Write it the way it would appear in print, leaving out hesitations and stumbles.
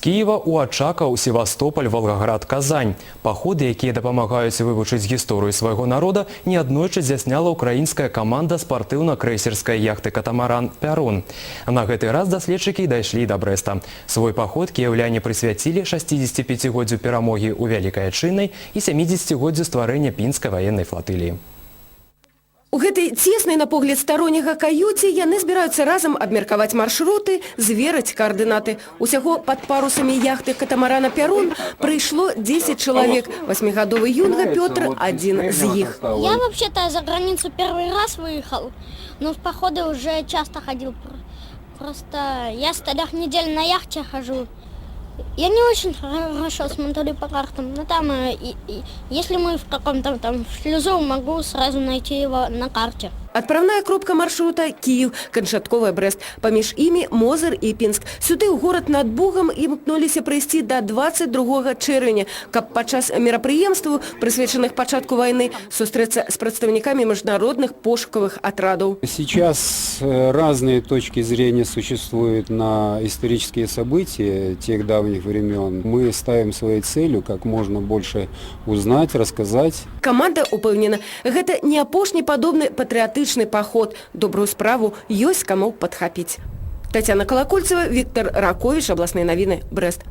Кіева ў Ачакаў, Севастополь, Валгаград, Казань. Паходы, якія дапамагаюць вывучыць гісторыю свайго народа, неаднойчы здзяйсняла украінская каманда спартыўна-крэйсерскай яхты «Катамаран» «Пярун». На гэты раз даследчыкі дайшлі да Брэста. Свой паход кіяўляне прысвяцілі 65-годдзю перамогі ў Вялікай Айчыннай і 70-годдзю стварэння Пінскай ваеннай флатыліі. У гэтай цеснай на погляд старонняга каюце яны збіраюцца разам абмеркаваць маршруты, зверыць каардынаты. Усяго пад парусамі яхты катамарана «Пярун» прыйшло 10 чалавек. Васьмігадовы юнга Пётр адзін з іх. Я вообще-то за границу первый раз выехал, но в походы уже часто ходил. Просто я с 3 недель на яхте хожу. Я не очень хорошо смотрю по картам, но там, если мы в каком-то там шлюзу, могу сразу найти его на карте. Адпраўная кропка маршрута – Кіеў, канчатковая – Брэст. Паміж імі Мозыр і Пінск. Сюды, ў горад над Бугам, імкнуліся прыйсці да 22 чэрвеня, каб падчас мерапрыемстваў, прысвечаных пачатку вайны, сустрэцца з прадстаўнікамі міжнародных пошукавых атрадаў. Сейчас разные точки зрения существуют на исторические события тех давних времен. Мы ставим своей целью как можно больше узнать, рассказать. Каманда упэўнена, гэта не апошні падобны патрыятычны паход. Добрую справу ёсць каму падхапіць. Тацяна Калакольцева, Віктар Раковіч, абласныя навіны, Брэст.